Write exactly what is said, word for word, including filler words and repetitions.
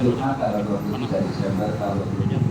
Jumat tanggal dua puluh tiga Desember tahun dua ribu dua puluh.